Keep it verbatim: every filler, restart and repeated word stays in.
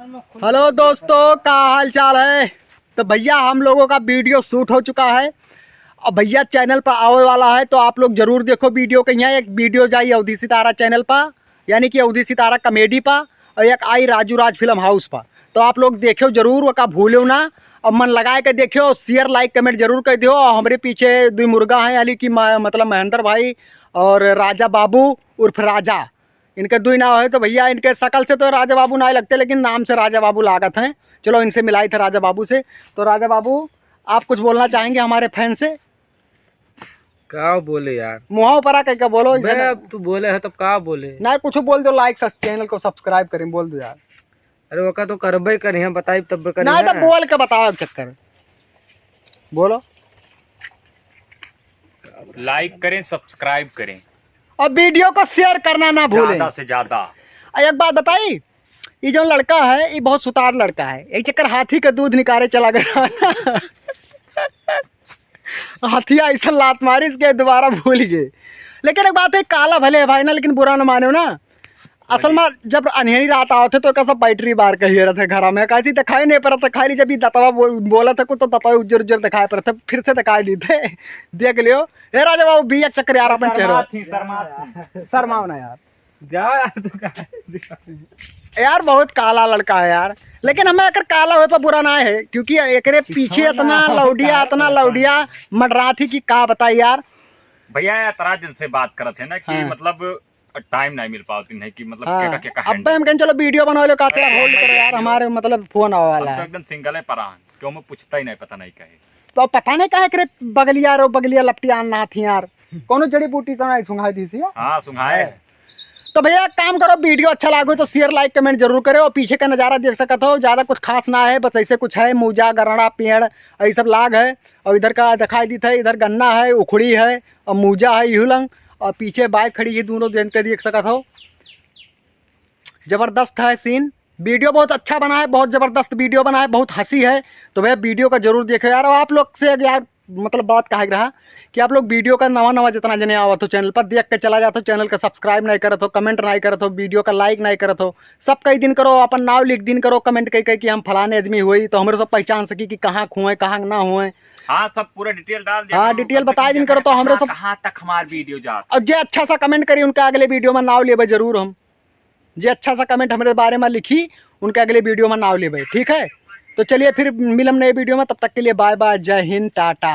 हेलो दोस्तों, का हाल चाल है? तो भैया, हम लोगों का वीडियो शूट हो चुका है। अब भैया, चैनल पर आवे वाला है, तो आप लोग जरूर देखो वीडियो के। यहाँ एक वीडियो जाई अवधी सितारा चैनल पर, यानी कि अवधी सितारा कॉमेडी पर, और एक आई राजू राज फिल्म हाउस पर। तो आप लोग देखो जरूर, वका भूलो ना। और मन लगाए के देखो, शेयर, लाइक, कमेंट जरूर कर दियो। और हमरे पीछे दुई मुर्गा हैं, यानी कि म-, मतलब महेंद्र भाई और राजा बाबू उर्फ राजा, इनके दुई नाव है। तो भैया, इनके शकल से तो राजा बाबू ना लगते, लेकिन नाम से राजा बाबू लागत हैं। चलो, इनसे मिलाई थे राजा बाबू से। तो राजा बाबू, आप कुछ बोलना चाहेंगे हमारे फैन से? का बोले यार? मुँह ऊपर आके क्या बोलो, इनसे बे, ना। अब तू बोले है तब का बोले? ना, कुछ बोल दो, लाइक, सब्स-, चैनल को सब्सक्राइब करें, बोल दो यार। अरे, ओका तो करबे करी, हम बताई तब करी ना, ना। तो बोल के बताओ एक चक्कर, बोलो। लाइक करें, सब्सक्राइब करें। और वीडियो को शेयर करना ना भूलें। ज्यादा से ज्यादा। और एक बात बताई, ये जो लड़का है, ये बहुत सुतार लड़का है। एक चक्कर हाथी का दूध निकाले चला गया। हाथिया ऐसा लात मारी इसके, दोबारा भूल गए। लेकिन एक बात है, काला भले है भाई ना, लेकिन बुरा न मानो ना। असल में जब अन्हेरी रात आवत है तो एका सब बैटरी बार के हियरत है घरा में, कैसी दिखाई नहीं पड़त है। खाली जब ये दतवा बो-, बोलत है कुछ तो दतवा उज्जर उज्जर दिखाई पड़त है, फिर से दिखाई देते। देख लियो, हे राजा बाबू, भी एक चक्कर यार अपन चेहरा। शर्मात ही, शर्मात ही। शर्माओ ना यार। जा यार, तू कहाँ दिखा? यार, बहुत काला लड़का है यार, लेकिन हमें एकर काला होए पर बुरा ना है, क्योंकि एकरे पीछे इतना लौडिया, इतना लौडिया मंडरात ही कि का बताई यार। भैया, इतना दिन से बात करत है ना कि हाँ। मतलब टाइम नहीं मिल पावत है कि मतलब हाँ। केका, केका अब handle। हम कहें चलो वीडियो बना लो, कहते यार अरे, होल्ड करो यार, वीडियो। हमारे मतलब फोन आवे वाला हम तो है। एकदम सिंगल है परान, क्यों मैं पूछता ही नहीं, पता नहीं कहे। तो अब पता नहीं काहे करे बगलिया रो, बगलिया लपटिया ना थी यार। कौनो जड़ी बूटी तो नहीं सुंघाई दी सी? हाँ, सुंघाए। तो भैया, एक काम करो, वीडियो अच्छा लागो तो शेयर, लाइक, कमेंट जरूर करो। और पीछे का नज़ारा देख सकत हो, ज़्यादा कुछ खास ना है, बस ऐसे कुछ है, मूजा, गरड़ा, पेड़, यही सब लाग है। और इधर का दिखाई देत है, इधर गन्ना है, उखड़ी है, और मूजा है, इहू लंग, और पीछे बाइक खड़ी है, दोनों जन के देख सकत हो। जबरदस्त है सीन, वीडियो बहुत अच्छा बना है, बहुत जबरदस्त वीडियो बना है, बहुत हंसी है। तो भैया, वीडियो का जरूर देखो यार। और आप लोग से अगर यार, मतलब, बात कहे के रहा कि आप लोग वीडियो का नवा नवा जितना जने आवत हो चैनल पर, देख के चला जात हो, चैनल का सब्सक्राइब नहीं करत हो, कमेंट नहीं करत हो, वीडियो का लाइक नहीं करत हो, सब कई दिन करो, अपन नाव लिख दिन करो कमेंट कई कई कि हम फलाने आदमी हुई, तो हमरे सब पहचान सकी कि कहाँ के हुए, कहाँ के ना हुए। हाँ, सब पूरा डिटेल डाल दिया हाँ, करो, डिटेल कम से बता कम दिन करो, तो हमरे कहाँ, सब कहाँ तक हमार वीडियो जात। और जे अच्छा सा कमेंट करी, उनका अगले वीडियो में नाव लेबे जरूर हम। जे अच्छा सा कमेंट हमरे बारे में लिखी, उनके अगले वीडियो में नाव लेबे, ठीक है? तो चलिए, फिर मिलम नए वीडियो में, तब तक के लिए बाय बाय, जय हिंद, टाटा।